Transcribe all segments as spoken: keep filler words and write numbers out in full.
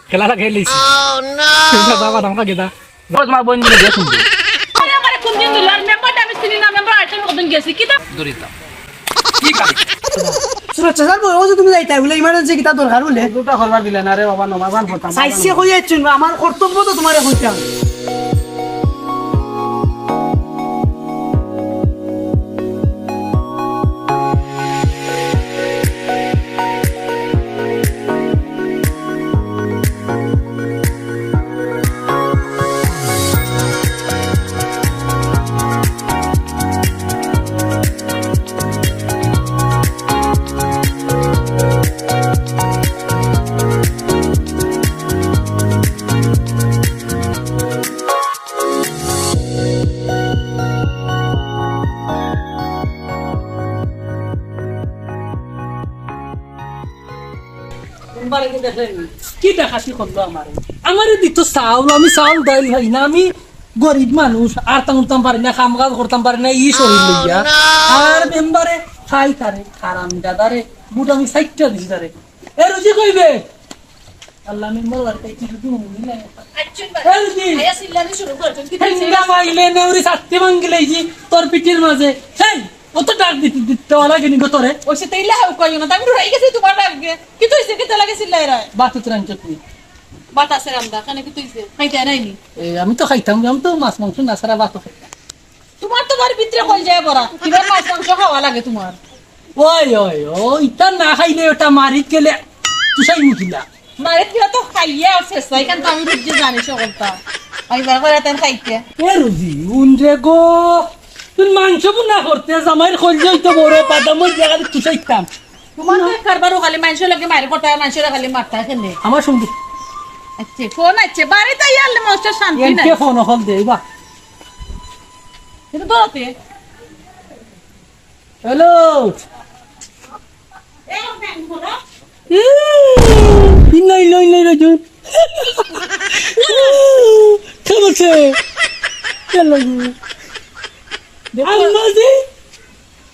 খেলা লাগাই লইছি। বাবা, ধামকা গেদা। ও, তোমার বোন দিলে দিয়ে শুনবো। আরে, আমারে কোন দিন দিল? আর মেম্বার আমি চিনি না, মেম্বার আইতে কতদিন গেছি? কিতা? দূরে যাও। কি কাজ? সুরজ চাচার বউ, ও যে তুমি যাইতায়, বলে emergency কিতা দরকার বলে? দুটা খবর দিলে না রে বাবা, নমাজ আন পড়তাম। চাইছে কই যাচ্ছুন, আমার কর্তব্য তো তোমারে কইতাম। তোমারে কি দেখলেন? কি দেখাছি করলো আমারে? আমারে দিত চাউল, আমি চাউল ডাইল খাই না, আমি গরিব মানুষ, আর তাম উঠতাম পারি না, কাম কাজ করতাম পারি না, ই শরীর লইয়া। আর মেম্বারে খাই তারে, হারাম দাদারে, বুট আমি সাইটটা দিছি তারে। এ রুজি কইবে? আল্লাহ, মেম্বার বাড়িতে কি শুধু হুনি না? এ রুজি! আয়া চিল্লানি শুরু করছেন। কি ঠান্ডা মাইলে নেউরি সাত্তি ভাঙ্গিলে এই যে তোর পিঠির মাঝে। হেই! ও তো ডাক দিতে, দিতে ওলা গেনি গো তোরে। ওই সে তেইলা হাউ কইও না, আমি রই গেছি তোমার ডাক দিয়ে। কি তুই সে কিতা লাগে চিল্লাই রায়? বাত উতরান চটনি। বাত আছে রান্দা, কেন কি তুই সে? খাইতে নাই নি? এ, আমি তো খাইতাম, আমি তো মাছ মাংস না ছাড়া ভাতও খাইতাম। তোমার, তোমার ভিতরে কই যায় বড়া? কিবার মাছ মাংস খাওয়া লাগে তোমার? ওই, ওই, ওই, ইতা না খাইলে ওটা মারিত গেলে তুষাই মুখিলা। মারিত গেলে তো খাইয়া আর শেষ, এখান তো আমি বুঝে জানি সকলটা। আমি বার করে তাই খাইতে। এ রুজি, উন রে গো, তুই মাংস বুনা করতে জামাইর খোল যাই তো বড় বাদাম ওই জায়গায় তুষাইতাম। তোমার তো কারবারও খালি মাংস লাগে মারি করতে হয়, মাংস খালি মারতে হয় কেনে? আমার সঙ্গে। আচ্ছা, ফোন আছে, বাড়িতে ইয়ারলে মস্ত শান্তি নাই। এনকে ফোন হল দে, বা। এটা তো আছে। হ্যালো। ইন্না ইল্লা ইন্না ইলাইহি রাজিউন। কেমন আছে? কেন লাগবে? আম্মাজি,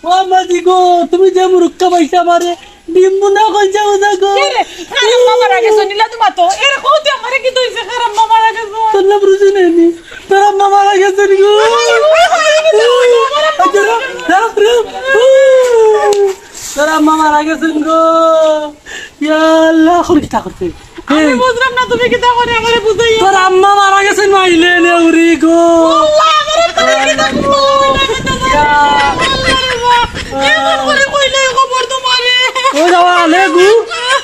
ও আম্মাজি গো, তুমি যে মুরুক্কা পাইছো আমারে, ডিম্বু না কই যাও না গো। কে রে? কার আম্মা মারা গেছে? নীলা তোমার তো। এর কইতে আমারে কি দইছে? কার আম্মা মারা গেছে? তোর নাম রুজি নাইনি? তোর আম্মা মারা গেছে নি গো। আচ্ছা, রাম, রাম, রাম। তোর আম্মা মারা গেছেন গো। ইয়া আল্লাহ, এখন কিতা করতে? আমি এই, বুঝলাম না, তুমি কিতা করে আমারে বুঝাইয়া? তোর আম্মা মারা গেছেন মাইলে নেউরি গো। আল্লাহ, আমারে তুমি কিতা করো? ইয়া। আল্লাহ রে বাবা, কেমন করে কইলে এই খবর তোমারে? ও যাওয়া আলে গু,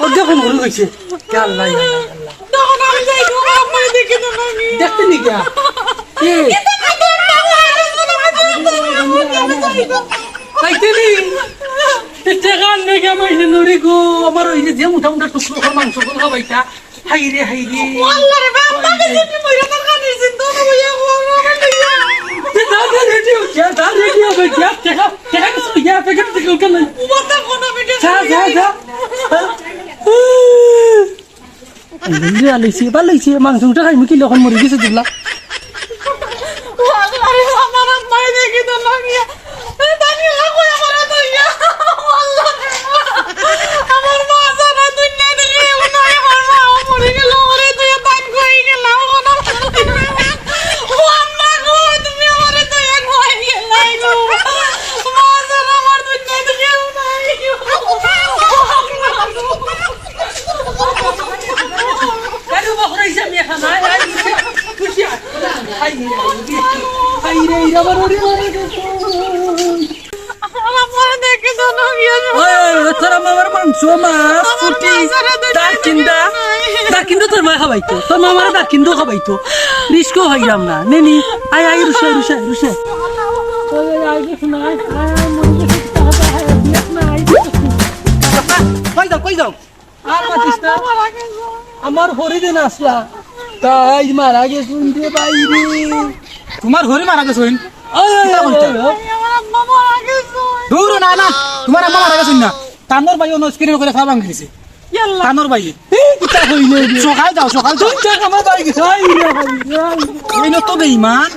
ও দেখুন ভুল হইছে। ইয়া আল্লাহ, ইয়া আল্লাহ। তখন আমি যাই গো, আমারে দেখে তো আমি। দেখতে নি গিয়া? এ। কিতা করে আম্মা মারা গেছে? আইতে নি? এ টেকা আনবে কে মাইলে নুরি গো? আমার ওই যে, যে মোটা মোটা টুকরো করে মাংস করে খাবাইতা। হাই রে, হাই রে। ও আল্লাহ রে, বাপ, বাপ, এই যে মইরা তার কানের সিন তো না, ভাইয়া, ও আমার ভাইয়া। এ যা, যা, রেডি হ, যা, যা, রেডি হ, ভাই, যা, টেকা, টেকা কিছু, যা, প্যাকেট থেকে উঠে নাই। ও মাথা কোন আমি যা, যা, যা। আলহামদুলিল্লাহ, লইছি, এবার লইছি, মাংস উঠে খাইমু কি লখন মরি গেছে দুবলা। ও আল্লাহ রে, আমার আম্মায় দেখি তো লাগিয়া। এ, দানি লাগো আমার তো ইয়া। ও আল্লাহ রে, আমার মা সারা দুনিয়া দেখে, ও নয়, আমার মা, ও মরি গেল, ওরে তুই তান কই গেল, ও কোনো ও আম্মা গো, তুমি আমারে তো এক হয়ে গেলাই গো। মা সারা আমার দুনিয়া দেখে, ও নাই। আরে বকরাইছে আমি এখন, আয়, আয়, খুশি, খুশি আয়। হাই রে, হাই রে, হাই রে, ইরা বাবা, ওরে বাবা। আমারে দেখে তো না, ইয়া। ওই, ওই, ওই, তোর আম্মা আমার মাংস, মাছ, আমার পুটি, মাছ আর দুধ দারকিন্দা, নাই। দারকিন্দা তোর মা খাবাইতো, তোর মা আমার দারকিন্দা খাবাইতো। রিস্কও খাইলাম না, নে নি, আয়, আয়, রুশে, রুশে, রুশে। ওই, ওই, আয়, দেখ না, আয়, আয়, আয়, মনে দেখে কিতা হবে, আয়, দেখ না, আয়, দেখ না। কই যাও, কই যাও? আর মাতিস না। আমার হরি দিন আসলা। তাই মারা গেছুন রে ভাই রে। তোমার হরি মারা গেছুন? ওই, ওই, কিতা ওই, কইতা? ওই, ওই। দূর না, না। তোমার আম্মা মারা গেছুন না। তানোর ভাই অন্য স্ক্রিন করে খাওয়া ভাঙি দিছে। ইয়াল্লা। তানোর ভাই। এই কিতা কইলে রে? সকাল যাও, সকাল যাও। তুই দেখ আমার ভাই গেছে। আই রে, আই রে, আই রে। এই লো তো বেঈমান।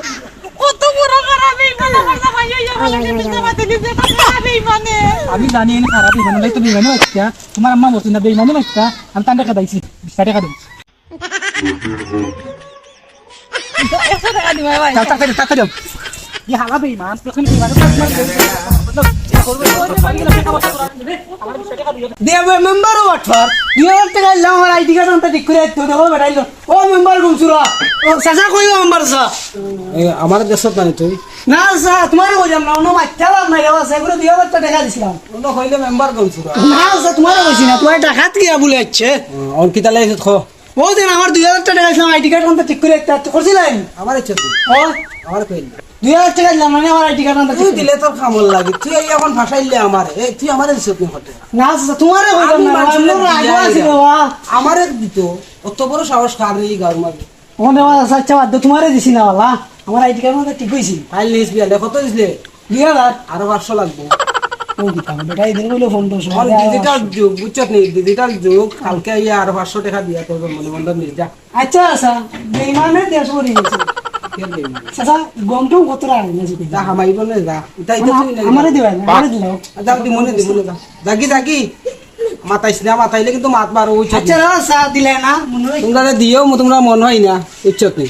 কত বড় খারাপ বেঈমান, আমার জামাই ইয়া বলে যে তুই জামাতে নিজে খারাপ বেঈমানে। আমি জানি এই খারাপ বেঈমান, নাই তো বেঈমানে বাচ্চা। তোমার আম্মা বলছে না বেঈমানে বাচ্চা, আমি তান্ডা খেদাইছি। বিশ টেকা দিও। একশো টেকা দিবা ভাই। তা-, টাকা দিও, টাকা দিও। ই হালা বেঈমান, প্রথম বেঈমান। দিয়া বে, মেম্বারও বাটপার। দুই হাজার টেকা দিলাম, আমার আইডি কার্ড আনতে ঠিক করে আইতো, দেখো বেটাইলো। ও মেম্বার গুমছুরা। ও চাচা, কই ও মেম্বার চাচা? এ, আমার দেশত নাই তুই। না চাচা, তোমারে কইলাম না, অন্য বাচ্চা লাভ নাই রে চাচা, এগুলো দুই হাজার টেকা দিছিলাম। অন্য কইলে মেম্বার গুমছুরা। না চাচা, তোমারে কইছি না, তোমার ডাকাত গিয়া বলে যাচ্ছে। হুম, অঙ্কিতা লাইছে খ। ও দিন আমার দুই হাজার টেকা দিছিলাম, আইডি কার্ড আনতে ঠিক করে আইতে, আইতে করছিলাম। আমার ইচ্ছে তুই। ও? আমার কইল। দুই হাজার টেকা দিলাম, মানে আমার আইডি কার্ড আনতে তুই ঠিক করে। দিলে তোর কামড় লাগে, তুই এই এখন ফাঁসাইলে আমারে। এই, তুই আমারে দিছত নি কত টেকা? না, চাচা, তোমারে কইলাম আমি না, মানুষের আমার রাগ দিয়া আছে এরা। রে বাবা। আমারে দিত, অত বড় সাহস কার রে এই গাঁওর মাঝে? ওখানে আমার চাচা বাদ দে, তোমারে দিছি না বাবা। আমার আইডি কার্ড মধ্যে ঠিক হইছে। ফাইল নিস বিয়ালে, কত দিছিলে? দুই হাজার। আরো পাঁচশো লাগবো। ও কি তাহলে? বেটা, এদিন কইলো পনেরোশো। এখন ডিজিটাল যুগ, বুঝছত নি? ডিজিটাল যুগ, কালকে আইয়া আরো পাঁচশো টেকা দিয়া তোর জন্মনিবন্ধন নিস, যা। আচ্ছা, আচ্ছা, বেইমানে দেশ ভরি গেছে। কে বেইমান? চাচা, গম টম কত রাখে না যদি? যা, হামাইব না, যা। এটাই তো না, তুই নাই। আমারে দিবা না, আমারে দিলাও। যা, দিমনে, দিমনে, যা। যাগি, যাগি। মাতাইস না, মাতাইলে কিন্তু মাত বারো, বুঝছত নি? আচ্ছা, না, চা দিলে না, মনে হয়। তোমরা দিও, মু-, তোমরা মন হয় না, বুঝছত নি?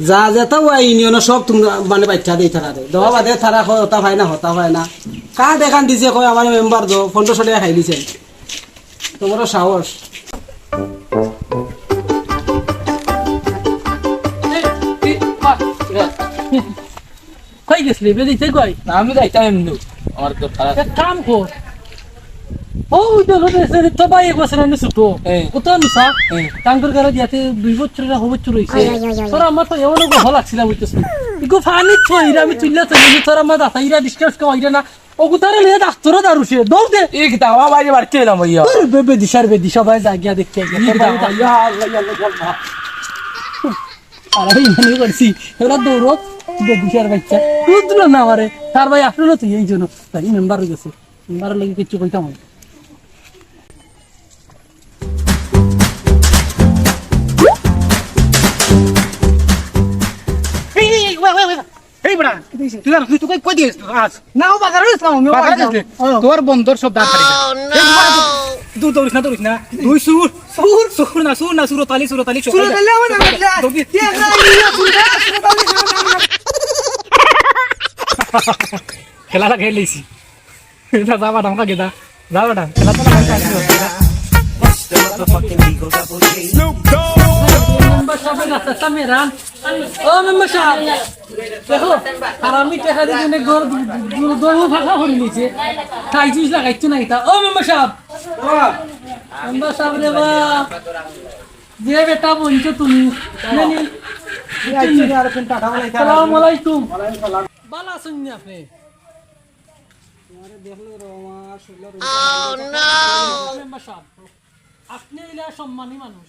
যা যেটা ওই ইউনিয়নে সব তোমরা মানে বাচ্চা দেই তারা দে। দেওয়া বাদে তারা কয় হতা পায় না, হতা পায় না। কার্ড এখান দিছে কয় আমার মেম্বার দো, পনেরোশো টেকা খাই দিছে। তোমারও সাহস। কই গেছলি? বেরিতে কই? না, আমি যাইতাম এমনি। আমার দরকার আছে। এক কাম কর। ও, ওই তো হলো যে, যে তো ভাই এক বছর আমি ছোট। হ্যাঁ। কত নুসা? হ্যাঁ। টাঙ্গর গাড়া দিয়াতে দুই বছর না, ক বছর হইছে। ওই, ওই, ওই, ওই। তোরা আমার তো এমন গহল লাগছিল, বুঝতেছিস? ইগো ফানি থইরা আমি তুইলা তো নিয়ে তোরা আমার দাতা ইরা ডিসকাস কইরা না। ওগুতারে লিয়ে ডাক্তারও দারুছে। দৌড় দে। এই কিতা, আমার বাইরে বাড়তে এলাম ভাইয়া। তোর বে-, বেদিশার বেদিশা ভাই যা গিয়া দেখতে গিয়া। এই কিতা, ভাইয়া, আল্লাহ, আল্লাহ, আল্লাহ। আর আমি মনে করছি, ওরা দৌড়ো, বেদিশার বাচ্চা। বুঝলো না আমারে। তার ভাই আসলে তুই এই জন্য। তাই মেম্বার হয়ে গেছে। মেম্বার লাগে কিচ্ছু কইতাম না। এই, এই, এই, ওয়ে, ওয়ে, ওয়ে। এই বেটা, কিতা হইছে? তুই আর তুই তো কই, কই দিস? আজ। না, ও বাজারে গেছিলাম, আমি বাজারে বাজারে গেছিলি? গেছিলাম। ও। তোর বন্দর সব দাঁত ফাড়ি গেছে। এই বেটা, তুই দৌড়িস না, দৌড়িস না। তুই সুর, সুর, সুর না, সুর তালি, সুর তালি, সুর তালি আমার নাম আছে। দৌড়ি। ইয়ে, না, ইয়ে, সুর না, সুর তালি, সুর তালি। খেলা লাগাই লইছি। যা, যা, বাদাম খা, গেদা। যা, বাদাম। খেলা তো লাগাই লইছি। মেম্বার সাহেবের রাস্তা সামনে রান। ও মেম্বার সাহেব, দেখো, আর আমি টেকা দিয়ে জন্য ঘর দু-, দু-, দু-, দু ফাঁকা করে নিয়েছে। তাই চুইস লাগাইছো না এটা। ও মেম্বার সাহেব, মেম্বার সাহেব রে বা, যে বেটা বলছো তুমি, জানি। আসসালামু আলাইকুম। ভালো আছেন নি আপনি? তোমারে দেখলে রে আমার শরীরটা মেম্বার সাহেব, আপনি হইলে সম্মানী মানুষ।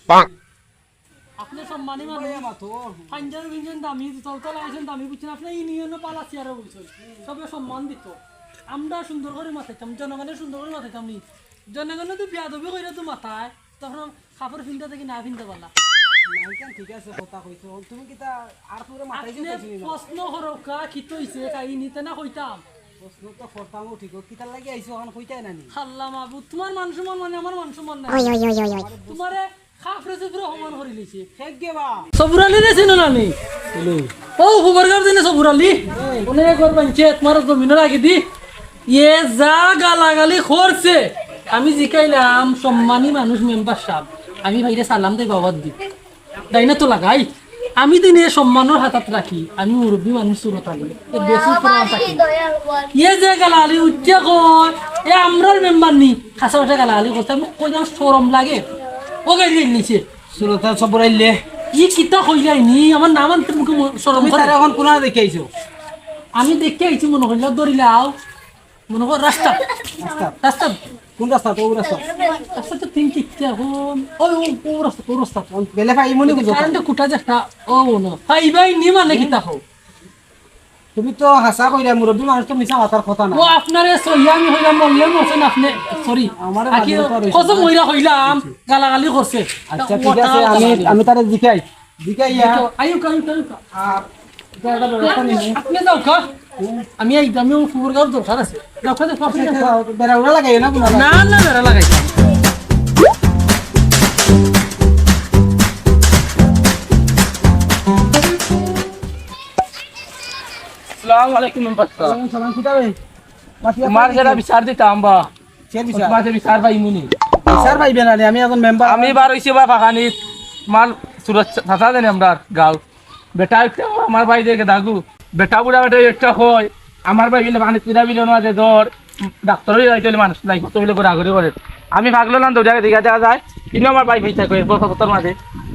আপনি সম্মানী মানুষ। পাঞ্জাবি পিনছেন দামি, জুতা উতা লাগাইছেন দামি, বুঝছেন? আপনি ইউনিয়নও পালা চেয়ারে বইছেন, সবে সম্মান দিত। আমরা সুন্দর করে মাতাইতাম, জনগণের সুন্দর করে মাতাইতাম নি। জনগণে তো বেয়াদবি কইরা তো মাতায়, তখন কাপড় পিনতা থাকি না পিনতা পারলা। নাইকান ঠিক আছে, কথা কইছো। তুমি কিতা আর পুরো মাথায় আপনি দিয়ে কইছো নি? প্রশ্ন করো কা, কিতা হইছে, কাহিনী তে না কইতাম। প্রশ্ন তো করতামও ঠিক, কিতার লাগি আইছো, এখন কইতাই না নি? আল্লাহ মাবুদ, তোমার মান সম্মান মানে আমার মান সম্মান নাই। ওই, ওই, ওই, ওই, ওই। তোমারে কাফরে চুফরে সমান করি লইছে। হে কে বা? সবুর আলী রে চিনো না নি? হ্যালো। ও, খবর কার দিনে সবুর আলী? অনেক ঘর বানছে, তোমার জমিনের আগে দি। এ যা গালাগালি করছে, আমি জিকাইলাম, সম্মানী মানুষ মেম্বার সাহেব, আমি ভাইরে সালাম দেই বাবার দি। তাই না তো লাগাই? আমি দিনে সম্মানর হাতাত রাখি, আমি মুরব্বী মানুষ সুরত আলী। এ বেসুর কোরআন থাকি। এ যে গালাগালি উঠছে কয়, এ আমরার মেম্বার নি, খাসা উঠে গালাগালি করছে, আমি কইলাম শরম লাগে। ও গাইলে নিছে। সুরতাল সব বড়াইলে। ই কিতা কইলাই নি? আমার নাম আনতে মুখে ম-, শরম তুমি করে। তারা এখন কোনা দেখে আইছো? আমি দেখে আইছি মনে কইলা, ধরিলাও। মনে কর রাস্তা। রাস্তা। রাস্তা। কোন রাস্তা? তো রাস্তা। রাস্তা তো তিন কিতা এখন। ওই, ওই, ওই রাস্তা, ওই রাস্তা। বেলে ভাই মনে করছো? কারেন্টে কুটা যে একটা, ও মনে। ভাই, ভাই, নি মানে কিতা হো? তুমি তো হাছা কইরা, মুরব্বী মানুষ তো মিছা মাতার কথা না। ও আপনারে সইয়া আমি হইলাম, মরলে মরছেন আপনি, sorry। আমারে আকি মারলে তো আর কসম হইছে না। হইরা হইলাম, গালাগালি করছে। আচ্ছা, তা ঠিক ওটা আছে, আমি, গালাগালি। আমি তারে জিকাই। জিকাই ইয়া। আইও, আইও, আইও। আর এটা একটা ব্যবস্থা নিয়ে। আপনি যাও কা? আমি এই, আমি ও কুকুর গাঁর দরকার আছে। যাও কা, যাও কা, আপনি যাও কা। বেড়া উড়া লাগাইও না, কোনো না, না, বেড়া লাগাই। আসসালামু আলাইকুম মেম্বার সাব। ওয়ালাইকুম সালাম, কিতা বে? মাতিয়া তোমার কই যেটা দিছে? বিচার দিতাম বা। কিতা বিচার? তোমার যে বিচার পাইমুনি। বিচার পাইবে না রে, আমি এখন মেম্বার। আমি বার অইছি বা ফাঁকানিত, তোমার সুরত চাচা জানি আমরার গাঁও। বেটা একটা আমার ভাই দেখে দাগু। বেটা বুড়া বেটা একটা কয়, আমার ভাই বিলে পানিত তিরা বিলে না যে ধর, ডাক্তারও যাইতে হইলে মানুষ নাই, কত হইলে ঘোরাঘুরি করে। আমি পাগল না দৌড়া দিঘা দেখা যায়, কিন্তু আমার ভাই ভাই থাকে, বছর বছর মাঝে।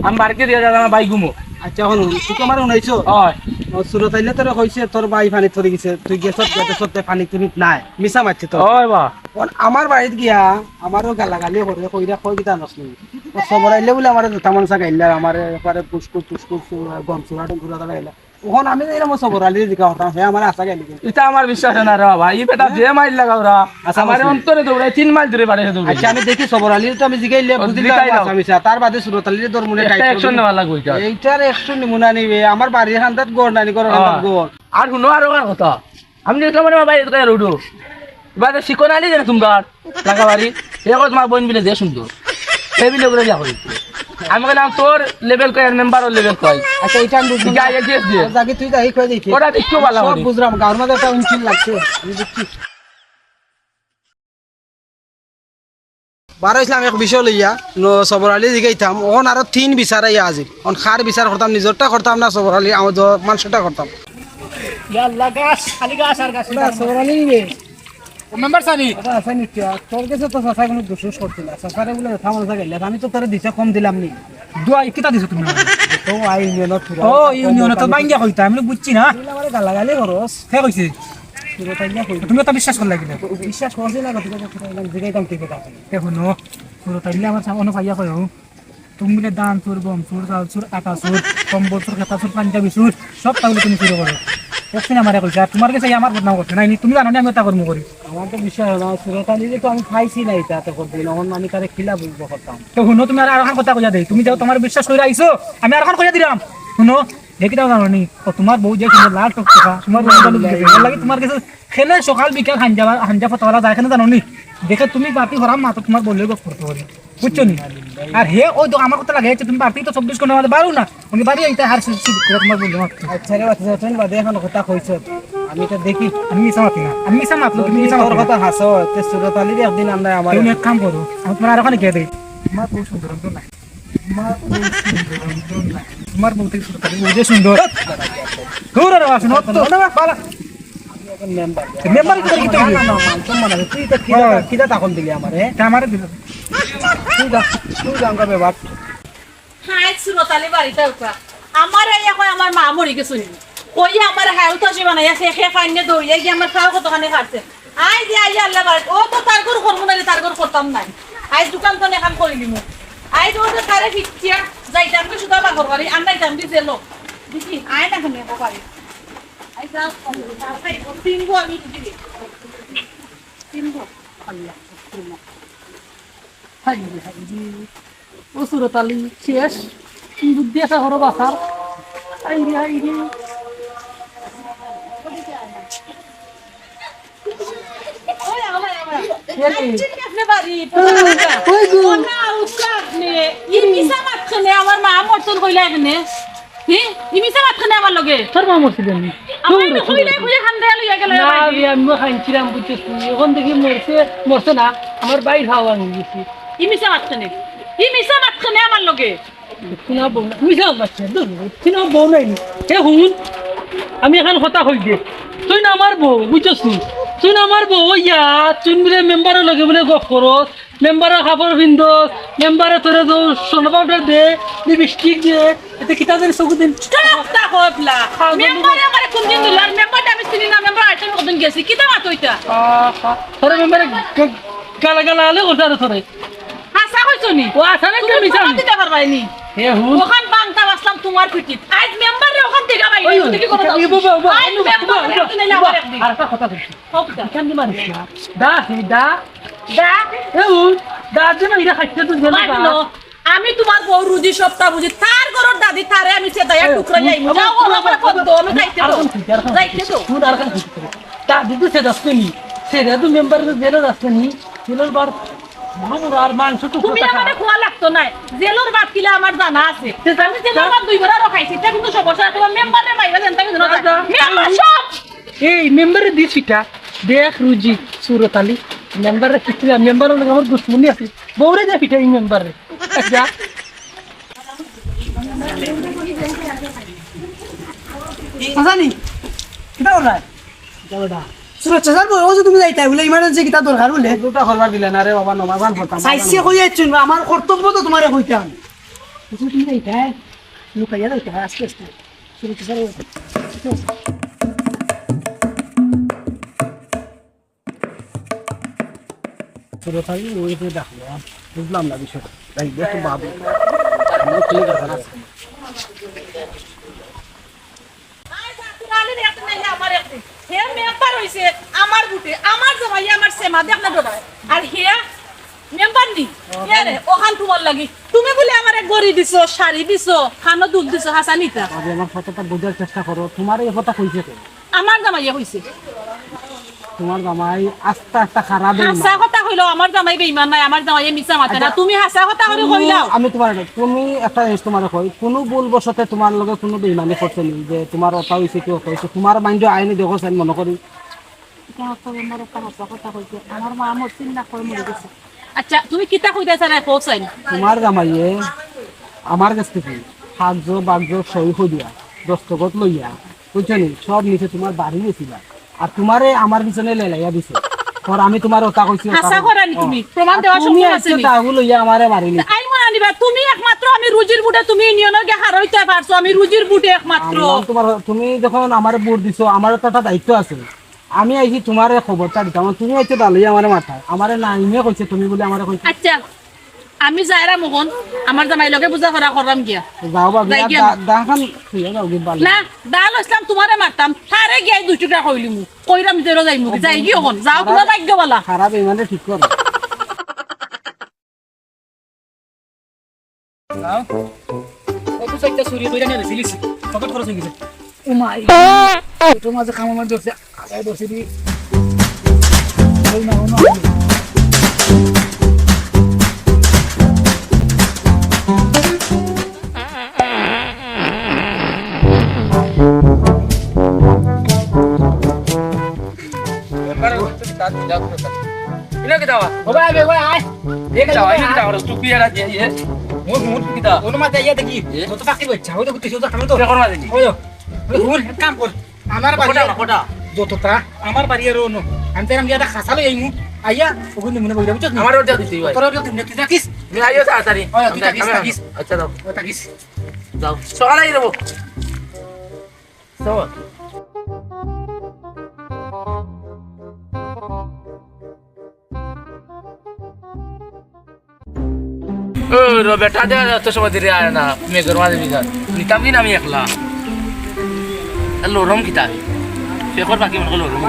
আমি বাড়িতে দিয়া যায়, আমার ভাই ঘুমো। আচ্ছা, এখন তুই তো আমার হুনাইছো? হয়। ও, সুরত আইলে তোরে কইছে, তোর ভাই পানিত পড়ি গেছে, তুই গেছত, গেছত, তে পানি তুনিত নাই। মিছা মারছে তো। হয় বা। এখন আমার বাড়িত গিয়া, আমারও গালাগালি করে, কইরা কই কিতা নসনি। ও সবর আইলে বলে আমারে জুতা মানসা গাইলা, আমারে একবারে পুষ্কুর, পুষ্কুর, গম চুরা, টুম চুরা তারা গাইলা। ওখান আমি যাইলাম ও সবর আলী জিকা হতাম, হে আমার আশা গেলি কিন্তু। ইটা আমার বিশ্বাস না রে বাবা, ই বেটা যে মাইল লাগাও রা, আচ্ছা, আমার বুঝছি। অন্তরে দৌড়াই তিন মাইল দূরে বাড়ি দৌড়াই। আচ্ছা, আমি দেখি সবর আলীর তো আমি জিগাইলে ও, বুঝি জিগাই না, লাও। আচ্ছা, আমি স্যার, তার বাদে সুরত আলীর দরমুনে একটা টাইট action করবো। নেওয়া লাগবো এটা। এইটার action নিমু না নিবে, আমার বাড়ির হান্দাত গড় নানি করো, হ্যাঁ। হান্দাত গড়। আর হুনো আরো কার কথা, আমি দেখলাম মানে ভাই এটা রোডো, বাদে শিকন আলী যেন সুন্দর। লাগাবাড়ি, এ কয় তোমার বোন বিলে যে সুন্দর। সে বিলে করে যা করি। আমি কইলাম, "তোর level কই আর মেম্বারর level কই?" আচ্ছা, এটা আমি বুঝলাম। যা, এ দিয়ে দে। আর যাকে তুই যাই কই দেখি। ওরা দেখতেও ভালো সব করি। বুঝলাম, গাঁওর মাঝে একটা উঞ্চিল লাগছে। আমি বুঝছি। বার অইছিলাম এক বিষয় লইয়া, ন-, সবর আলী জিগাইতাম, অখন আরো তিন বিচার আইয়া হাজির। অখন কার বিচার করতাম, নিজরটা করতাম না, সবর আলী, আমার জ-, মানুষটা করতাম। ইয়া আল্লাহ, গাছ, খালি গাছ আর গাছ। ওটা সবর আলী রে। ও মেম্বার সানি। আচ্ছা, আচ্ছা, নিশ্চয়। আর তোর কাছে তো চাচা কোনো দুষ করছে না। চাচারে বলে থামাল জায়গা ইল্লা। আমি তো তোরে দিতে কম দিলাম নি। দোয়া কিতা দিছো তুমি আমারে? তো আই ইউনিয়ন পুরা। ও, ইউনিয়ন তো ভাঙ্গিয়া কইতা, আমি বুঝছি না। তুই আমারে গালাগালি করস। কে কইছে? তুই তো ভাঙ্গিয়া কইলি। তুমি তো বিশ্বাস করলে কিনা? বিশ্বাস করছি না, ঠিক আছে, ঠিক আছে, জিগাইতাম ঠিক আছে। এ হুনো, পুরো তাইলে আমার সামনে পাইয়া কইও। তুমি বলে ধান চুর, গম চুর, চাল চুর, আটা চুর, কম্বল চুর, খেতা চুর, পাঞ্জাবি চুর, সব তাহলে তুমি চুরি করো। একদিন আমারে কইছে, আর তোমার কাছে আমার বদনাম করছে না, তুমি জানো না আমি ওটা কর্ম করি। আমার তো বিশ্বাস হয় না, সুরত আলীরে তো আমি পাইছি না, এটা তো করবো না, এখন আমি তারে কিলা বুঝবো করতাম। তো হুনো, তুমি আর আরোখান কথা কইয়া দেই, তুমি যাও, তোমার বিশ্বাস করে আইছো, আমি আরোখান কইয়া দিলাম। হুনো, দেখি তাও জানো নি, ও তোমার বউ যে সুন্দর লাল টকটকা, তোমার বউ ভালো লাগে, তোমার কাছে খেলে সকাল বিকাল হাঞ্জা, হাঞ্জা ফতোয়ালা যায়, এখানে জানো নি? দেখে তুমি বাতি হরাম মাত্র তোমার বললে গপ করতে পারি, বুঝছো নি? আর হে ওই তো আমার কথা লাগে, তুমি বাড়তি তো চব্বিশ ঘন্টার মধ্যে বারো না, উনি বাড়ি এইটা হার শুধু শুধু করে তোমার বললে মাত্র। আচ্ছা রে বাচ্চা, তুমি বাদে এখন কথা কইছো, আমি তো দেখি। আমি মিছা মাতি না, আমি মিছা মাতলো, তুমি তুমি মিছা তোর মাতো না। কথা হাসো, তে সুরত আলীর একদিন আমরা আমার তুমি এক কাম করো, আমি তোমার আর ওখানে গিয়ে দেই। তোমার খুব সুন্দর সুন্দর নাই। তোমার বউ সুন্দর, সুন্দর না। তোমার বউ থেকে শুরু করে, বউ যে সুন্দর। দূর আর বাসন, অত না, না, বালা। মেম্বার। মেম্বার কি করে, কি করে? না, না, না, মান সম্মান আছে। তুই তো কিলা, হ্যাঁ। কিলা তখন দিলি আমারে? তা আমারে দিল। তুই যা, তুই যা, আমরা বেবাক। হায়, সুরত আলী বাড়িতে উঠা। আমার এই এখন আমার মা মরি গেছে নি। কই আমার হায় উতাসে বানাইয়া সে খে ফাইনে দৌড়িয়া গিয়ে আমার খাওয়া কতখানি হারছে। আইজ যে আইয়া আল্লাহ বাড়িত, ও তো তার ঘর করবো না রে, তার ঘর করতাম নাই। আইজ দোকান তো এখান করি নিমু। আইজ ও তো তারে ফিরছিয়া যাইতাম কি সুদা বাঘর বাড়ি, আর নাইতাম কি জেলো। দেখি, আয় না কেন এগো বাড়ি। আইজ যা, তিনগো আমি দিবি। তিনগো। আল্লাহ। হায় রে, হায় রে। ও সুরত আলী, শেষ। তুমি বুদ্ধি আছে, হরো বাসার। হায় রে, হায় রে। ওই, ওই, ওই। কে রে? আইছেন নি আপনি বাড়ি? ওই গো। ও না, উঠছে আপনি। ই মিছা মাতছেন, আমার মা মরছেন কইলা এখানে। হি? ই মিছা মাতছেন আমার লগে। তোর মা মরছিল নি? আমার না কইলে কইলে খান দেয়া লইয়া গেল না, বাড়ি। আমি, আমি খাইছিলাম, বুঝছিস তুই। এখন দেখি মরছে, মরছে না। আমার ভাইর খাওয়া নিয়ে গেছি। ই মিছা মাতছেন। ই মিছা মাতছেন আমার লগে। তুই না বউ না, মিছা মাতছে, দূর, তুই না বউ নাই নি। এ হুন, আমি এখন কথা কই দে। তুই না আমার বউ, বুঝছস তুই? তুই না আমার বউ, ইয়া, তুই মিলে মেম্বারর লগে মিলে গপ করস। মেম্বারর কাপড় পিন্দস, মেম্বারে তোরে তো সোনা পাউডার দে, লিপস্টিক দে, এতে কিতা জানি চকুত দিন। চুপ থাকো এবলা। মেম্বারে আমারে কোনদিন দিল? আর মেম্বাররে আমি চিনি না, মেম্বার আইছেন কতদিন গেছি, কিতা মাত ওইটা? আহা, তোরে মেম্বারে গা-, গালা গালা আলে করতে আরে তোরে। হাছা কইছো নি? ও হাছা না, তুমি মিছা নি? দিতে পারবাই নি। এ হুন। ওখান বাংতা বাসলাম তোমার পিঠিত। আইজ মেম্বাররে ওখান থেকে বাইরে ওই, ওই, দেখি করো ওই, ওই, ওই, ওই, আইজ ওই, মেম্বাররে ওই, ওই, তুমি না ওই, আমার একদিন। আর একটা কথা বলছি। হোক দা। এখান দিয়ে মারিস না। দা, দা। দা। এ ও, দা, দে না, এটা খাইতে তো গেল ভাই, দা। হুনো, আমি তোমার বউ রুজি সপ্তাহ বুঝি, তার ঘরর দাদি তারে আমি চেদাইয়া এ, টুকরা যাইমু। ও, যাও, ও, ও, আমার ও, পদ্ম, আমি ও, খাইতে আর দাও। কোন ঠিক, আর কোন যাইতে ঠিক। দাও। হুন, আর কোন ঠিক। দা, দিদি সে দশ নি। সে দা, তুই মেম্বার যে জেলে দশ নি। জেলর বার বুড়ো বুড়ো আর মাংস টুকরো তুমি টাকা। আমারে খোয়া লাগতো না। জেলর ভাত কিলা আমার জানা আছে। সে দা, আমি জেলর দা। ভাত দুই বেলা খাইছি। এটা কিন্তু সমস্যা, তোমার মেম্বাররে মাইরা দেন, তাকে জানো দা, না। দা। মেম্বার সব এই মেম্বারে দিস ফিটা, দেখ রুজি, সুরত আলী, মেম্বারে ফিটা, মেম্বার অইলো আমার দুশমনি আছে, বউরে দে ফিটা এই মেম্বারে। যা। হাসানি, কিতা করলা? কিতা বেটা? সুরত চাচার বউ, ও যে তুমি যাইতায় বুলে, emergency কিতা দরকার বুলে? দুটা খবর দিলে না রে বাবা, নমাজ আন পড়তাম। চাইছে কই আইছুন, আমার কর্তব্য তো তোমারে কইতাম। বুঝছো, তুমি যাইতায়, লুকাইয়া যাইতায়, আস্তে আস্তে। সুরত চাচার বউ। সুরত আলী, ওই যে দেখো, বুঝলাম না বিষয়টা। যাই, দেখো বাবু, আমার কি দরকার আছে? আয়, জাকির আলীর একদিন নাইলে আমার একদিন। হে মেম্বার অইছে আমার ভোটে, আমার জামাইয়ে আমার সেমা দেখ না ডরায়। আর হে মেম্বার নি, হে রে, ওখান তোমার লাগি। তুমি বুলে আমারে ঘড়ি দিছো, শাড়ি দিছো, কানো দুল দিছো, হাসানিতা। আরে আমার কথাটা বুঝার চেষ্টা করো, তোমারে এই কথা কইছে কে? আমার জামাইয়ে কইছে। তোমার জামাই আস্তা আস্তা খারাপ বেইমান। হাছা কথা কইলো, আমার জামাই বেইমান নায়, আমার জামাইয়ে মিছা মাতে না। আচ্ছা, তুমি হাছা কথা করি তুমি, কইলাও। আমি তোমার, তুমি একটা জিনিস তোমারে কই, কুনু ভুল বশতে তোমার লগে কুনু বেইমানি করছে নি, যে তোমার ওটা অইছে কি ওটা অইছে, তোমার মাইন্ডে আইনি দেখো চাইন মনে করি। ইটা তো আমার একটা হাছা কথা কইছে, আমার মা মরছিল না, কই মরি গেছে। আচ্ছা, তুমি কিতা কইতায় চাইরায় কও চাইন? তোমার জামাইয়ে আমার গেছ থাকি কাগজ বাগজ সই করিয়া, দস্তখত লইয়া, বুঝছো নি? সব নিছে তোমার বাড়ি গেছিলা। আর তোমারে আমার পিছনে লেলাইয়া দিছে। আর আমি তোমারে ওটা কইছি, ওটা হাছা কইছি। কইরায় নি তুমি? ও। প্রমাণ আর দেওয়ার তুমি সম্ভব আছে আজকে নি? দাগু লইয়া আমারে বাড়ি নিছো। আইন মনে নিবা, তুমি একমাত্র আমি রুজির ভোটে তুমি ইউনিয়নর গিয়া হারইতায় পারছো, আমি রুজির ভোটে একমাত্র। আমি তোমার, তুমি যখন আমারে ভোট দিছো, আমারও তো একটা দায়িত্ব আছে। আমি আইছি তোমারে খবরটা দিতাম, তুমি আইছো দাগ লইয়া আমারে মারতায়। আমারে নাইমে কইছে, তুমি বুলে আমারে কইছো। আচ্ছা, আমি যাইরাম অখন, আমার জামাইর লগে বুঝাপড়া কররাম গিয়া। যাও ভাবি, যাই আর গিয়া। দা-, দাখান থইয়া যাও গি বালা। না, দাগ লইছলাম তোমারে মারতাম, তারে গিয়া দুই টুকরা কইলিমু। কইরাম জেলো যাইমু, যাই গি অখন, যাও তোমার ভাগ্য বালা। খারাপ এই মানে ঠিক করো। যাও। অত চাইরটা চুরি কইরা নিয়া বেচি দিছি। পকেট খরচ অই গেছে। ও মাই। এটার মাঝে কাম আমার ধরছে। আগায় ধরছে দি। ওই না, ওই না। ইনো কিতা বা? ও ভাই, ভাই, ভাই, আয়। এ কিতা বা? ইনো কিতা বা? টুপি এরা দিয়া, ইয়ে। মুখ, মুখ কিতা? অনুমা দিয়া দেখি। এ? যত চাকরি করছে, ওই তো ঘুরতে শুধু কামে তো। বেকর মাঝে নি? ওই তো। ওই হুন, এক কাম কর। আমার বাড়ি কটা, কটা? যতটা, আমার বাড়ি আর অনো। আমি তাইরাম গিয়া একটা খাসা লই আইমু। আইয়া, ওগুন মনে বইরা, বুঝছো নি? আমার ওটা দিতে ভাই। তোরা ওটা দিন, তুই থাকিস। তুই আইও তাড়াতাড়ি। ওই, তুই থাকিস, আমি থাকিস। আচ্ছা, দাও। ওই থাকিস। যাও। সকালে আই দেবো। চল। ও রে বেটা, দেখা যাচ্ছে সময় দেরি আয় না, মেঘর মাঝে বিঘা। নিতাম দিন আমি একলা। আর লরম কিতা? শেখর বাকি মনে করো লরম।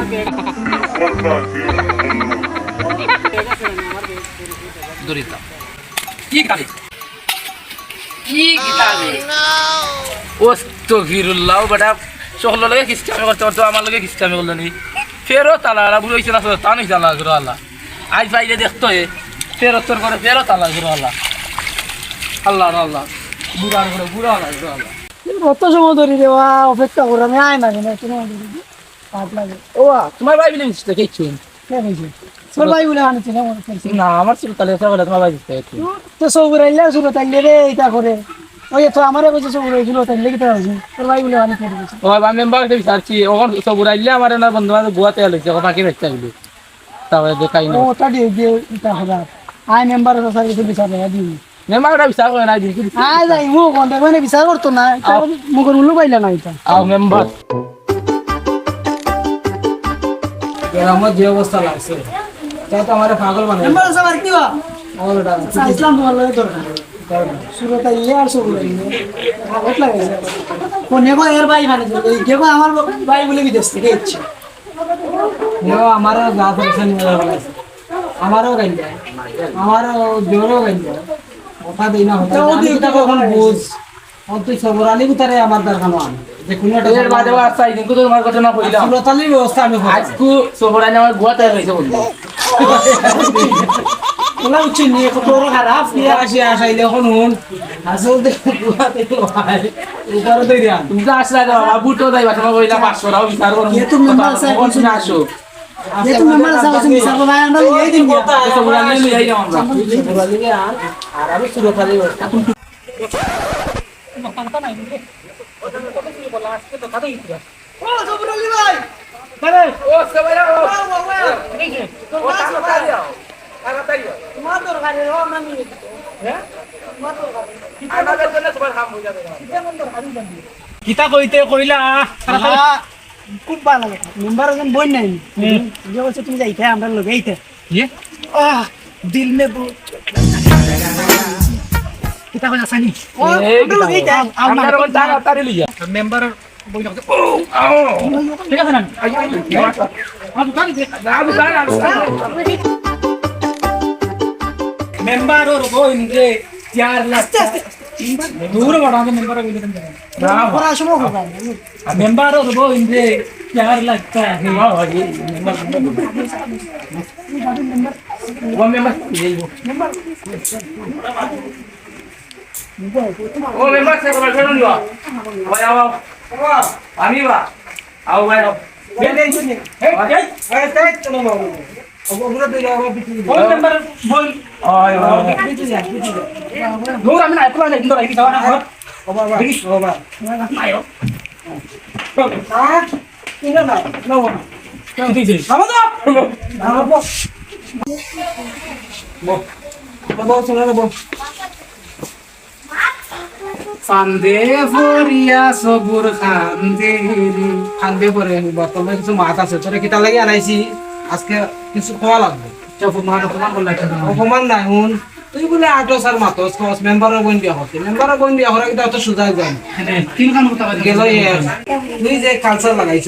দৌড়িতাম। কি কালি? কি কিতাবে? ওস্তাগফিরুল্লাহ, বেটা, সকলর লগে কিস্তামি করতে করতে আমার লগে কিস্তামি করলো নি। ফেরত আলা, আলা, বুড়ো হইছে না, তান হইছে আলা, গুরু আলা। আজ পাইলে দেখতো এ, ফেরত তোর করে ফেরত আলা, গুরু আলা। আল্লাহ রে আল্লাহ, বুড়ার করে বুড়া আলা, গুরু আলা। অত সময় ধরি রে, ওয়া, অপেক্ষা করে আমি আয় না কেন, এত সময় ধরি? পাপ লাগে। ও, তোমার ভাই বলে মিষ্টি খেয়েছি। কে কইছে? তোর ভাই বলে আনছে না, মনে করছে। না, আমার ছিল তাহলে এসে বলে তোমার ভাই মিষ্টি খেয়েছি। তো সবুর আইলে, সুরত আইলে রে, এটা করে। ওই তো আমারে কইছে সবুর আইছিল, তাইলে কি তার হইছে? তোর ভাই বলে আনি ফেলে গেছে। ও, আমি মেম্বার কাছে বিচারছি, ওখান সবুর আইলে আমার না বন্ধু বান্ধব গোয়াতে আইলে, ওখান বাকি রাখতে আইলে। তারপরে দেখাই না। ও, ওটা দিয়ে, দিয়ে, এটা হবে। আয় মেম্বার কাছে বিচার দেওয়া দিবি। মেম্বার ওটা বিচার করে না, দিন কি বিচার? আয় যাই, ও কোন দেখবে না, বিচার করতো না। এটা আও। মুখের উল্লু পাইলে না এটা। আও মেম্বার। গ্রামত যে অবস্থা লাগছে, তাই তো আমারে পাগল বানাই। মেম্বার সাহেব, আর কি বা? ও বেটা, আচ্ছা, ইসলাম তোমার লগে দরকার। দরকার। সুরত আইলে আর সবুর আইলে। ভাগত লাগে। কোনে কো এর ভাই মানে, এই দেখো আমার ভাই বলে বিদেশ থেকে এসছে। ও আমারও যা পয়সা নিয়ে যাওয়া লাগছে। আমারও গাইল যায়। আমারও জোরও গাইল যায়। কথা দেই না, কথা দেই না। আমি তো তখন বুঝ। অন তুই সবর আলী উতারে আমার দরকার নয়। যে কোনো একটা এর বাদে আর চাই দিন, কিন্তু তোমার ঘটনা কইলাম। সুরত আলীর ব্যবস্থা আমি করব। আজকু সবর আলী আমার গুয়াতে রইছে বন্ধু। ওলা উঠছে নিয়ে কত বড় খারাপ। ইয়া আসি আসাইলে এখন হুন। আসল দে, বুয়া দে, ভাই। উপারে দে রিয়া। তুমি তো আসলে রে বাবা, বুটো যাই বাসা কইলা পাঁচশো টাকা বিচার করো। এ তো মেম্বার সাহেব, কোন দিন আসো? এ তো মেম্বার সাহেব, তুমি সাহেব ভাই, আমরা এই দিন দিয়া। তো বুড়া নিয়ে নিয়ে যাই আমরা। আর, আর আমি সুরত আলী। ও, জবর আলী ভাই। আরে, ও, সবাই আও। ও, বাবা। এই যে, ও, তাড়াতাড়ি আও। তাড়াতাড়ি আও। তোমার দরকারে, ও, আমরা নিয়ে যেতে। হ্যাঁ? তোমার দরকারে। আমাদের জন্য তোমার কাম হয়ে যাবে। কিতা কইতে কইলা? হ্যাঁ, খুব ভালা লাগে। মেম্বার একজন বই নাই। হুম। যে বলছে, "তুমি যাইতে, আমরা লগে আইতে।" ইয়ে? আহ, দিল মে বো-, কিতা কইলা সানি? ও, এই আমরা কিতা লগে আইতে, কইলা? আম-, আম-, আমরা আম-, ওখানে তাড়াতাড়ি লইয়া। মেম্বার বই রাখছে। ও, আও। ঠিক আছে না? I, I, I. আম, তাড়াতাড়ি দে। আম, তাড়াতাড়ি, তাড়াতাড়ি। মেম্বার ওর বইন রে, চার লাখ। আস্তে, আস্তে। দূর বড়, আগে মেম্বার বইন রে। না, ওরা আসলে হবে না। মেম্বার ওর বইন রে, চার লাখ টাকা। ও, মেম্বার। ও, মেম্বার সাহেব, ভাই, ফেরুন বা। ভাই, আও, আও। আমি বা। আও, ভাই, আও। এই, এই, এই, এই, এই, এই, চলো, বাবু। ও, ওগুলো দিয়ে যাও, আমার পিছনে দিয়ে ও, যাও। মেম্বার, বল। ওই, ওই, ওই। পিছনে যাও, পিছনে যাও। দূর, আমি না, একলা যাই, কিন্তু রাখি যাওয়া না, ঘর। ও বাবা, দেখি। ও বাবা। না, না, না, না, না। কি দিছিস? বাবা তো। বাবা। বল। বাবা, শোনা না, বল। ফান্দে পড়িয়া সবুর খান্দে রে। ফান্দে পড়ে, বর্তমানে কিছু মাত আছে, তোরে কিতা লাগি আনাইছি, আজকে কিছু খাওয়া লাগবে। আচ্ছা, অপমান, অপমান করলে একটা না। অপমান নাই, হুন, তুই বুলে আটস আর মাতস, কস মেম্বারর বইন বিয়া করতে, মেম্বারর বইন বিয়া করা কিন্তু অত সুজা যায় না। হ্যাঁ, তিন খান কথা বাদ গেল দিয়ে। এ, তুই যে কালচার লাগাইছ,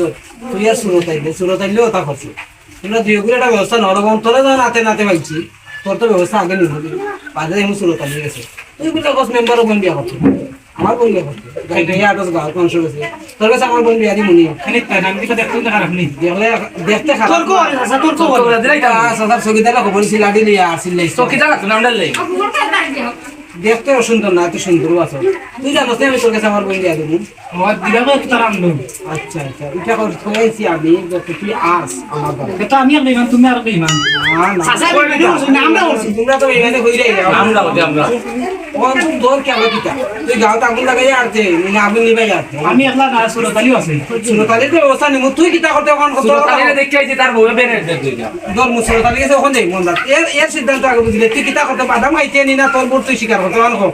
তুই আর সুরত আইলে, সুরত আইলেও তা করছে। তোমরা দুই গুণ একটা ব্যবস্থা নাও, ওরকম তোরা যখন আতে নাতে পাইছি, তোর তো ব্যবস্থা আগে নিব। বাদে এখন সুরত আলী গেছে। তুই বুলে কস মেম্বারর বইন বিয়া করতে। আমার বইন বিয়া করতে। গাড়ি নিয়ে আটস গাঁও মাংস গেছে। তোর কাছে আমার বইন বিয়া দিমু নি। খালি তাই না, আমি তো দেখতে তো খারাপ নেই। দেখলে, দেখতে খারাপ। তোর কো আরে চাচা, তোর কো আরে? আ, চাচার চকিদারে খবর দিছি, লাঠি লইয়া আসিল লাই। চকিদার আছে না, আমরা লাই। দেখতেও সুন্দর না, এত সুন্দর আছো। তুই জানোস না আমি তোর কাছে আমার বইন বিয়া দিমু? আমার দিলাম তো তার আন্দোলন। আচ্ছা, আচ্ছা, এটা কর, শুনেছি আমি, যত তুই আস আমার বাড়ি। এটা আমি আর বেইমান, তুমি আর বেইমান। না, না। চাচা, আমি বেইমান করছি না, আমরা করছি। তোমরা তো বেইমানি কইরায়। আমরা হতে আমরা। ও, তোর কেন কিতা? তুই গাঁওত আগুন লাগাই আরতে, না আগুন নিবাই আরতে। আমি একলা না, সুরত আলীও আছে। সুরত আলীর তো ব্যবস্থা নিমু, তুই কিতা করতে ওখান কত সুরত আলীরে দেখে আইছি, তার বউয়ে বেনের দে দুইটা। ধর, মু সুরত আলী গেছে ওখান যাই, মন রাখ। এর, এর সিদ্ধান্ত আগে বুঝলে, তুই কিতা করতে বাদাম খাইতে নি না, তোর বউর তুই শিকার করতে, ওখান হোক।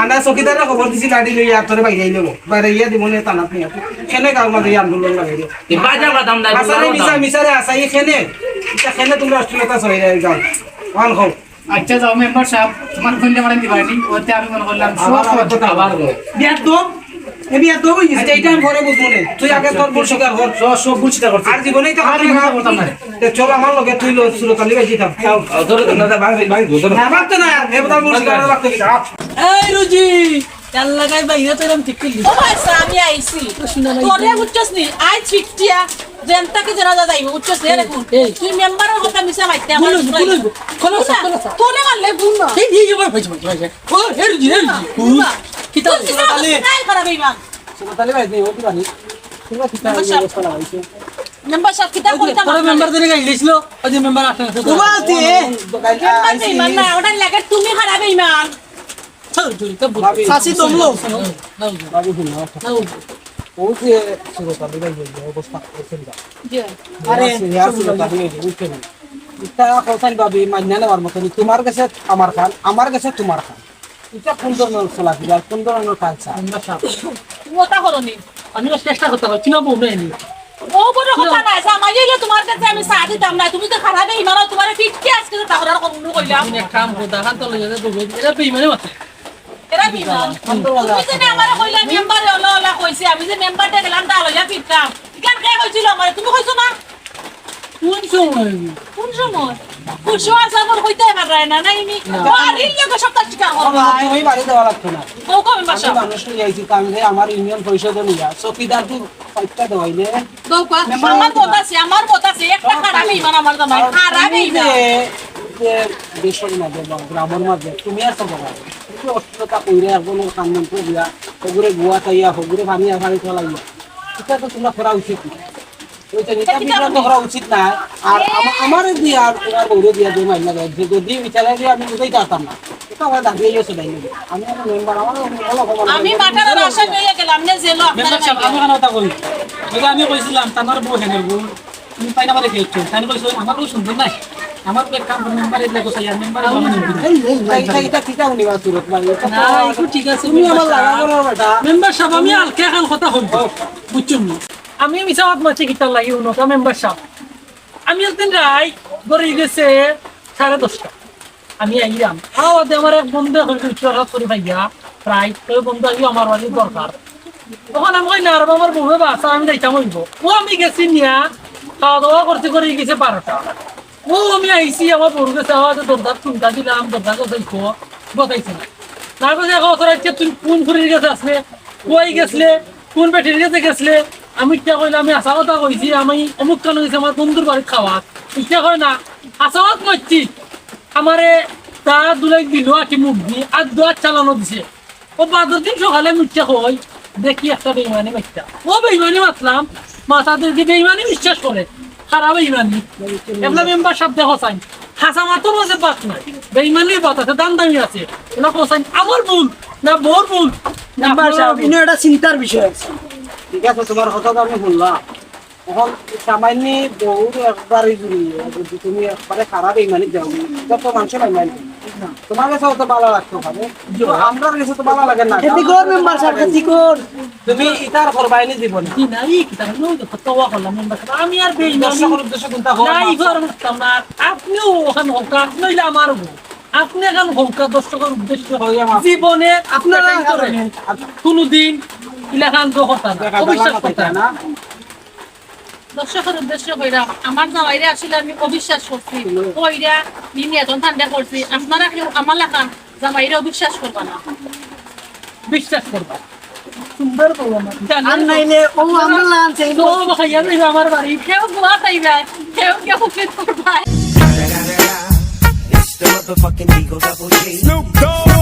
আন্দা চকিদারে খবর দিছি, লাঠি লইয়া তোরে বাইরে আইলে গো। বাইরে ইয়া দিব নে, টানাত নিয়া। কেনে গাঁওর মাঝে এই আন্দোলন লাগাইলো? এ বাজার বাদাম নাই, আসারে বুঝলাম মিছা না। মিছারে আসাই কেনে? ইটা কেনে তোমরা অশ্লীলতা ছড়াই দেয় গাঁও? ওখান হোক। আচ্ছা, যাও মেম্বার সাহেব, তোমার ফোন নাম্বার দিবা নি? ওতে আমি মনে করলাম আবার সব আবার কথা। আবার বলো। বিয়ার তো, এ বিয়ার তো হয়ে গেছে। আচ্ছা, এটা আমি পরে বুঝবো নে। তুই আগে তোর ভুল স্বীকার কর। সব, সব ভুল স্বীকার করছি। আর জীবনেই তো আর কথা জীবনে না। করতাম না। তে চল আমার লগে, তুই লো, সুরত আলী ভাই যেতাম। আও, আও, ধরো, ধরো, ধরো, ভাই, ভাই, ধরো। না, মারতে না, এ কথা ভুল স্বীকার করতে কি? এই রুজি, তেল লাগাই বাইরে তো এরকম ঠিক করলি। ও ভাই, আমি আইছি। তোরে বুঝছস নি? আই ফিফটিয়া। যেন তাকে জানাজা যাইব, উচ্চ শেয়ার এখন। এই। তুই মেম্বারর কথা মিছা মাইতে আমার বলুন, বলুন। খোলো, খোলো, খোলো। তোরে মারলে ভুল না। এই, এই, এবার হয়েছে, হয়েছে, হয়েছে। ও, এই রুজি, এই রুজি। ভুল না। কিতা তুই হয়েছে? কিতা তাহলে? নাই করা বেইমান। সুরত আলী ভাই, নেই, ও কি জানি? তোমরা কিতা মেম্বার এই সাহেব। অবস্থা লাগাইছো? মেম্বার সাহেব, কিতা ওই যে কইতাম পরে আপনারে? মেম্বার ধরে গাইল দিছিল, ওই যে মেম্বার আসে না, ও বালতি। মেম্বার আইছি। বেইমান না, ওটার লাগে তুমি খারাপ বেইমান। চল, চল, তো বল। ভাবি। চাচি দমলো। নাও, নাও। ভাবি, শুনো। নাও। ও যে সুরত আলী ভাই, যে অবস্থা করছেন না। জি। আরে, ইয়া সুরত আলী ভাই, বুঝছেন? ইটা করছেন ভাবি, মান্য নেওয়ার মতন। তোমার গেছে আমার খান, আমার গেছে তোমার খান। ইটা কোন ধরনের চলাফেরা, কোন ধরনের কালচার? মেম্বার সাহেব। তুমি ওটা করো নি। আমি তো চেষ্টা করতে পারছি না, বউ নেই। ও বড় কথা না, জামাই হইলে তোমার কাছে আমি চা দিতাম না। তুমি তো খারাপ বেইমান, তোমার পিঠকে আজকে তো তাহলে আর কখনো কইলাম। তুমি এক কাম করো, দেখান তো লইয়া যাও, বউ। এরা বেইমানি মাতে। এরা বেইমান। তুমি যে আমারে কইলা মেম্বারে ওলা ওলা কইছে, আমি যে মেম্বারটা গেলাম তা লইয়া ফিরতাম। ইখান কে কইছিল আমারে? তুমি কইছো না? কোন সময়? কোন সময়? কোন সময় আছে আমার কইতে পারে না, না, ইনি না। বাড়ির লোকে সব তার স্বীকার করবো। না, তুমি বাড়ি দেওয়া লাগতো না। বউ কবে আমি বাসা? মানুষ নিয়ে আইছি, কাম যে আমার ইউনিয়ন পরিষদে নিয়া, চকিদার তো পাইপটা দেওয়াইলে। দৌকা, মেম্বার আমার মত আছে, আমার মত আছে, একটা খারাপ ইমান আমার জামাই, আর খারাপ তুমি ইমান। যে যে দেশর মাঝে বা গ্রামর মাঝে তুমি আর তো বলা, তুমি অশ্লীলতা কইরা একজনর কান মন্ত্র দিয়া, হগুরে গুয়া চাইয়া, হগুরে পানি আসারি চলাইয়া, এটা তো তোমরা করা উচিত না। ওই যে এটা এটা কিন্তু বিভ্রান্ত করা উচিত না। আর আমা-, আমারে দিয়া আর তোমার বউরে দিয়া যে মাইনা দেয়, যে যদি বিচারে দিয়ে আমি বুঝাই পারতাম না। এটা আমার দাবি হয়ে গেছে, তাই না? আমি আমার মেম্বার, আমার ভালো খবর আমি নাই। মাথার আর আশা পেয়ে গেলাম, নে জেলো আপনারা মেম্বার সাহেব, আমি কেন কথা কই? ওই যে আমি কইছিলাম, তানার বউ হেনের বউ, তুমি তাই না আমারে খেয়েছো, তাই না কইছো, আমার বউ সুন্দর নাই। আমার তো এক কাম করে, মেম্বার এগুলা কোথায়? আর মেম্বার এই, এই, এই, এটা, এটা, এটা কিতা উনি বা সুরত ভাই? এটা তো না, একটু ঠিক আছে, তুমি আমার মেম্বার লাগা সাহেব। করো বেটা। মেম্বার সাহেব, আমি আলকে এখন কথা হইব, বুঝছো নি? আমি মিছা মাত মারছি কিতার লাগি, উনকা মেম্বার সাহেব। আমি একদিন রাইত ঘড়ি গেছে সাড়ে দশটা। আমি আইলাম। আওয়াজে আমার এক বন্ধু এখন উচ্চ আঘাত করে ভাইয়া, প্রায় ওই বন্ধু আইও আমার বাড়ির দরকার। তখন আমি কই, "না রে বাবা, আমার বউয়ে বাসা, আমি যাইতাম হইব।" ও আমি গেছি নিয়া, খাওয়া দাওয়া করতে করে গেছে বারোটা। ও আমি আইছি, আমার বউর গেছে আওয়াজে দরজার ঠুনকা দিলাম, দরজা গজাইতো, গজাইছে না। না গজে এক বছর আইছে, "তুই কোন ফুরির গেছে আসলে, কই গেছলে, কোন বেটির গেছে গেছলে?" আমি ইচ্ছা কইলাম, "আমি হাছা কথা কইছি, আমি অমুক কানো গেছি আমার বন্ধুর বাড়িত খাওয়াত।" ইচ্ছা কয় না, হাছা মাত মারছি। আমারে তা দুলাই দিল আটি মুখ দি, আর দুয়ার চালানো দিছে। ও বাদর দিন সকালে আমি ইচ্ছা কই, দেখি একটা বেইমানি মারতা। ও বেইমানি মারলাম, মাথা দিয়ে বেইমানি বিশ্বাস করে, খারাপ বেইমানি। এগুলা মেম্বার সাহেব দেখো চাই, হাছা মাতর মাঝে বাত নাই, বেইমানির বাত আছে, দাম দামি আছে। ওরা কোথায় আমার ভুল, না বউর ভুল, না মেম্বার সাহেব, আপনার ভুল। ইনো একটা চিন্তার বিষয় আছে। ঠিক আছে, তোমার কথা তো আমি শুনলাম। এখন সামান্য বউর একবারই জুড়ি, যদি তুমি একবারে খারাপ বেইমানি যাও, এটা তো মানুষের বেইমানি। তোমার কাছে অত ভালো লাগতে পারে, কিন্তু আমরার কাছে তো ভালো লাগে না। খেতি কর মেম্বার সাহেব, খেতি কর। তুমি ইতার করবাইনি জীবনে। জি না, এই কিতা, ওই তো ফতোয়া করলাম মেম্বার সাহেব। আমি আর বেইমানি দর্শকের উদ্দেশ্যে কোনটা হোক, না, এই মাফ। ঘর উঠতাম না। আপনিও ওখানে হোক, আপনি হইলে আমার বউ। আপনি এখন হোক, দর্শকের উদ্দেশ্যে। হইয়া মাফ। জীবনে আপনারা এটাই করবেন। কোনোদিন ইলাখান তো হতা না, দেখা অবিশ্বাস গেল না, করতা না। না। দর্শকের উদ্দেশ্য কইরা, আমার জামাইরে আসলে আমি অবিশ্বাস করছি। কইরা, দিন এত ঠান্ডা করছি। আপনারা কেউ আমার লাখান জামাইরে অবিশ্বাস করবা না। বিশ্বাস করবা। সুন্দর বউ আমার। জানো আর তো? নাইলে ও আমরা লান চাই। তো খাইয়া দিবা আমার বাড়ি। কেউ দোয়া চাইবা, কেউ কেউ ফিট করবা। It's the motherfucking Eagle Double G.